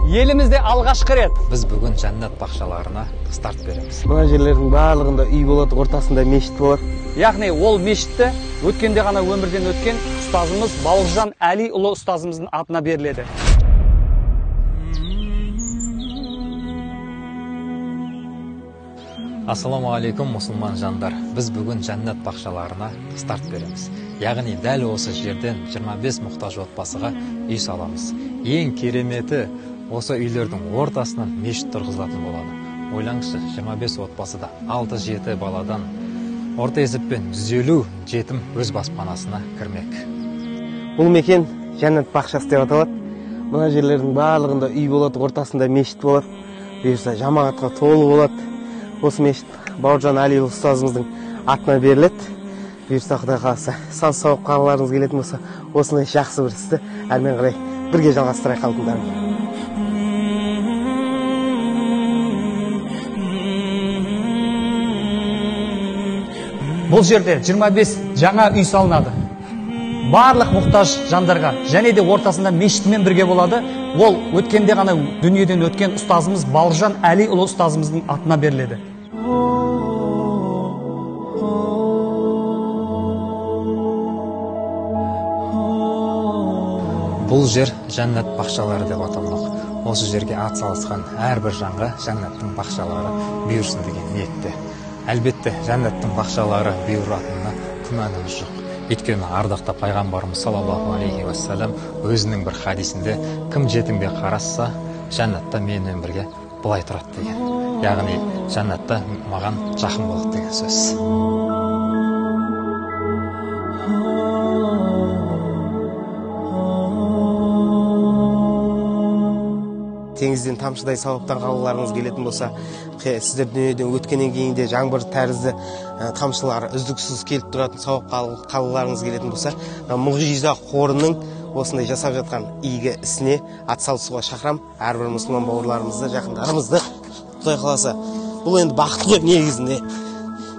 Елімізде алғашқы рет. Біз бүгін жәннат бақшаларына старт береміз. Мына жерлердің барлығында үй болады, ортасында мешіт болады. Яғни ол мешітті өткенде ғана өмірден өткен ұстазымыз Бауыржан Әлиұлы ұстазымыздың атына беріледі. Ассалаумағалейкум, мұсылман жандар. Біз бүгін жәннат бақшаларына старт береміз. Яғни дәл осы жерден 25 мұқтаж отбасыға үй саламыз. Ең кереметі, осы үйлердің ортасынан мешіт тұрғызылатын болады. Ойлаңызшы, 25 отбасыда 6-7 баладан орта есеппен 150 жетім өз баспанасына кірмек. Бұл мекен жәннат бақшасы деп аталады. Мына жерлердің барлығында үй болады, ортасында мешіт болады. Бұйырса жамағатқа толы болады. Осы мешіт Бауыржан Әлиұлы ұстазымыздың атына беріледі. Бұйырса, Құдай қаласа, сан сауап қалғыларыңыз келетін болса, осындай жақсы бір істі әрмен қарай бірге жалғастырайық, алтындарым. Бұл жерде 25 жаңа үй салынады. Барлық мұқтаж жандарға және де ортасында мешітімен бірге болады. Ол өткенде ғана дүниеден өткен ұстазымыз Бауыржан Әлиұлы ұстазымыздың атына беріледі. Бұл жер жәннат бақшалары деп аталмақ. Осы жерге ат салысқан әрбір жанға жәннаттың бақшалары бұйырсын деген ниетте. Әлбетте, жәннаттың бақшалары бұйыратынына күмәніміз жоқ. Өйткені ардақты пайғамбарымыз саллаллаху алейхи уассалам өзінің бір хадисінде кім жетімге қарасса, жәннатта менімен бірге былай тұрады деген. Яғни жәннатта маған жақын болады деген сөз. Теңізден тамшыдай сауаптан қалғыларыңыз келетін болса, сіздер дүниеден өткеннен кейін де жаңбыр тәрізді тамшылар үздіксіз келіп тұратын сауап қалғыларыңыз келетін болса, мұғжиза қорының осындай жасап жатқан игі ісіне атсалысуға шақырам. Әрбір мұсылман бауырларымызды, жақындарымызды, Құдай қаласа, бұл енді бақыт қой негізінде.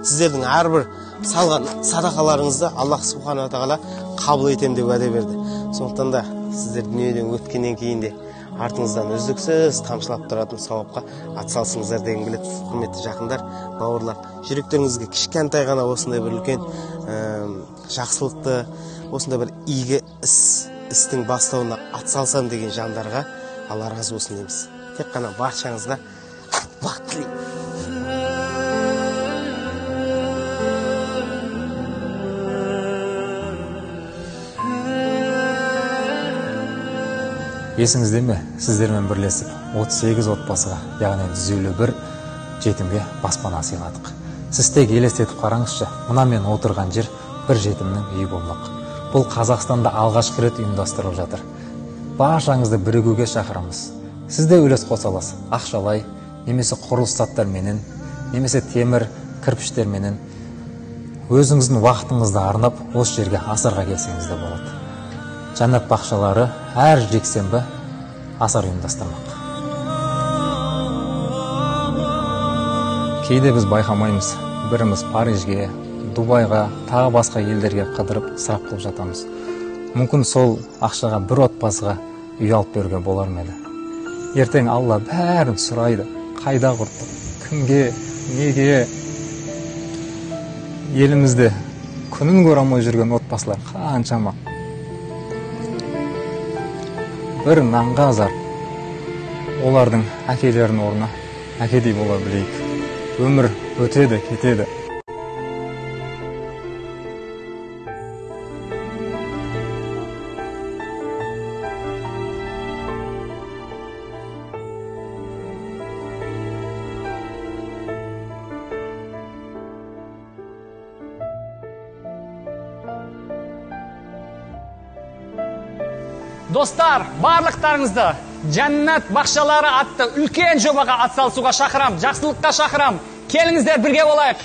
Сіздердің әрбір салған садақаларыңызды Аллах субхана тағала қабыл етемін деп уәде берді. Сондықтан да сіздер дүниеден өткеннен кейін де артыңыздан үздіксіз тамшылап тұратын сауапқа атсалысыңыздар дегім келеді. Құрметті жақындар, бауырлар, жүректеріңізге кішкентай ғана осындай бір үлкен жақсылықты, осындай бір игі істің бастауына атсалсам деген жандарға Алла разы болсын дейміз. Тек қана баршаңызға бақыт тілеймін. Есіңізде ме, сіздермен бірлесіп 38 отбасыға, яғни 151 жетімге баспана сыйладық. Сіз тек елестетіп қараңызшы, мына мен отырған жер бір жетімнің үйі болмақ. Бұл Қазақстанда алғашқы рет ұйымдастырылып жатыр. Баршаңызды бірігуге шақырамыз. Сіз де үлес қоса аласыз, ақшалай, немесе құрылыс заттарменен, немесе темір, кірпіштерменен. Өзіңіздің уақытыңызды арнап, осы жерге асарға келсеңіз де болады. Жәннат бақшалары әр жексенбі асар ұйымдастырмақ. Кейде біз байқамаймыз, біріміз Парижге, Дубайға, тағы басқа елдерге қыдырып ысырап қылып жатамыз. Мүмкін сол ақшаға бір отбасыға үй алып беруге болар ма еді? Ертең Алла бәрін сұрайды. Қайда құрттық, кімге, неге? Елімізде күнін көре алмай жүрген отбасылар қаншама. Бір нанға зар. Олардың әкелерінің орнына әкедей бола білейік. Өмір өтеді, кетеді. Достар, барлықтарыңызды Жәннат бақшалары атты үлкен жобаға атсалысуға шақырам, жақсылыққа шақырам. Келіңіздер, бірге болайық.